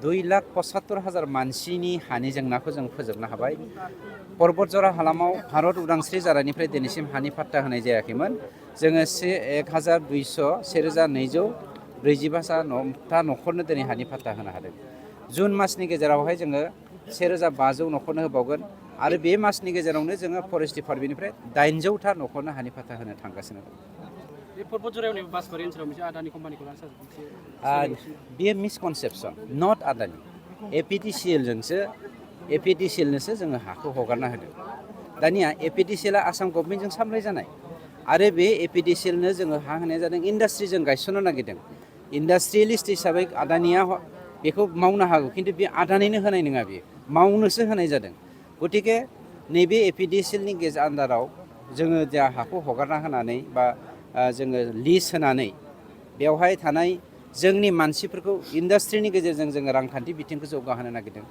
2,75,000 मानसिनि हानि जेंनाखौ जों फोजोबनो हाबाय। पर्बतजरा हालामाव भारत उदांस्रि जानायनिफ्राय दिनैसिम हानि पाट्टा होनाय जायाखैमोन। जोङो 1,245,445 न'खरनो दिनै हानि पाट्टा होनो हादों। जुन मासनि गेजेरावहाय जोङो 1,500 न'खरनो होबावगोन आरो बे मासनि गेजेरावनो जोङो फरेस्ट डिपार्टमेन्टनिफ्राय 800 न'खरनो हानि पाट्टा होनो थांगासिनो दं। बेयो मिसकनसेप्सन नट आदानि एपिडिसिएलनोसो जोङो हाखौ हगारना होदों। दानिया एपिडिसिएलआ आसाम गभर्नमेन्टजों सामलाय जानाय आरो बे एपिडिसिएलनो जोङो हा होनाया जादों इन्डास्ट्रिजों गायसननो नागिरदों। इन्डास्ट्रियेलिस्ट हिसाबै आदानिया बेखौ मावनो हागौ खिन्थु बे आदानिनो होनाय नङा, बेयो मावनोसो होनाय जादों। गतिके नैबे एपिडिसिएलनि आन्दाराव जोङो जा हाखौ हगारना होनानै बा जोङो लिज होनानै बेवहाय थानाय जोंनि मानसिफोरखौ इन्डास्ट्रिनि गेजेरजों जोङो रांखान्थि बिथिंखौ जौगाहोनो नागिरदों।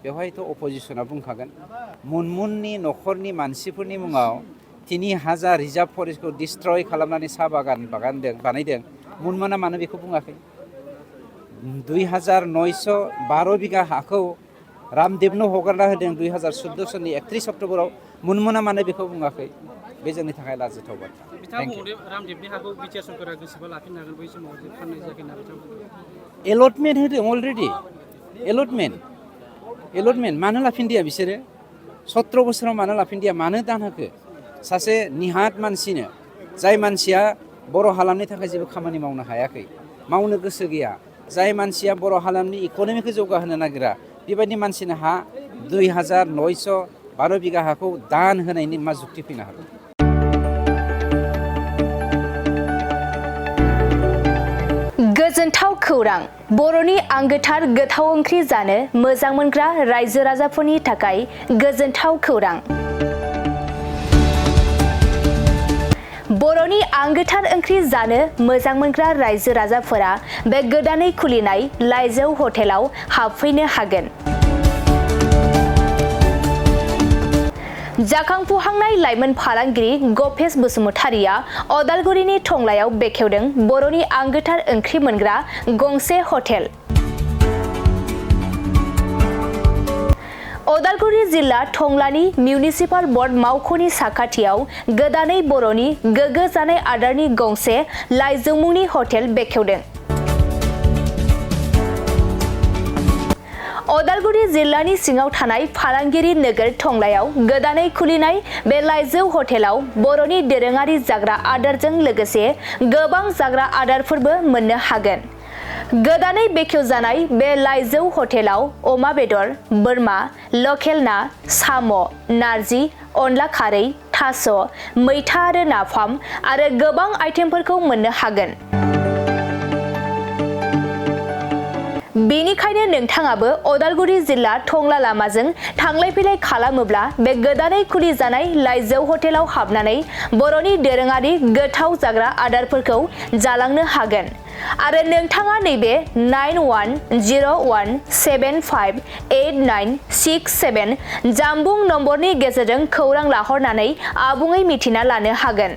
बेवहायथ' अपोजिसना बुंखागोन मुनमुननि न'खरनि मानसिफोरनि मुङाव 3,000 रिजार्भ फरेस्टखौ डिस्ट्रय खालामनानै साहा बागान बानायदों। मुनमुना मानो बेखौ बुङाखै? 2,912 बिगा हाखौ रामदेबनो हगारना होदों 2014 सननि 31 अक्ट'बराव। मुनमुना मानो बेखौ बुङाखै? बे जोंनि थाखाय लाजिथाव बाथ्रा। एलटमेन्ट होदों अलरेडि। एलटमेन्ट मानो लाफिनदिया बिसोरो? 17 बोसोराव मानो लाफिनदिया? मानो दान होखो? सासे निहात मानसिनो, जाय मानसिया बर' हालामनि थाखाय जेबो खामानि मावनो हायाखै, मावनो गोसो गैया, जाय मानसिया बर' हालामनि इक'नमिखौ जौगाहोनो नागिरा, बेबायदि मानसिनो 2,912 बिगा हाखौ दान होनायनि मा जुक्ति फैनो हागौ? गोजोनथाव खौरां! बर'नि आंगोथार गोथाव ओंख्रि जानो मोजां मोनग्रा रायजो राजाफोरनि थाखाय गोजोनथाव खौरां। बर'नि आंगोथार ओंख्रि जानो मोजां मोनग्रा रायजो राजाफोरा बे गोदानै खुलिनाय लाइजौ हटेलाव हाबफैनो हागोन। जाखांफुहांनाय लाइमोन फालांगिरि गपेश बसुमतारिया अदालगुरिनि टंलायाव बेखेवदों बर'नि आंगोथार ओंख्रि मोनग्रा गंसे हटेल। अदालगुरि जिल्ला टंलानि मिउनिसिपाल बर्ड मावख'नि साखाथियाव गोदानै बर'नि गोग्गो जानाय आदारनि गंसे लाइजौ मुंनि हटेल बेखेवदों। अदालगुरि जिल्लानि सिङाव थानाय फालांगिरि नोगोर टंलायाव गोदानै खुलिनाय बे लाइजौ हटेलाव बर'नि दोरोङारि जाग्रा आदारजों लोगोसे गोबां जाग्रा आदारफोरबो मोननो हागोन। गोदानै बेखेवजानाय बे लाइजौ हटेलाव अमा बेदर, बोरमा, लकेल ना, साम', नारजि, अनला खारै, थास', मैथा आरो नाफाम आरो गोबां आइटेमफोरखौ मोननो हागोन। बेनिखायनो नोंथाङाबो अदालगुरि जिल्ला टंला लामाजों थांलाय फैलाय खालामोब्ला बे गोदानै खुलि जानाय लाइजौ हटेलाव हाबनानै बर'नि दोरोङारि गोथाव जाग्रा आदारफोरखौ जालांनो हागोन। आरो नोंथाङा नैबे 9101758967 जानबुं नम्बरनि गेजेरजों खौरां लाहरनानै आबुङै मिथिना लानो हागोन।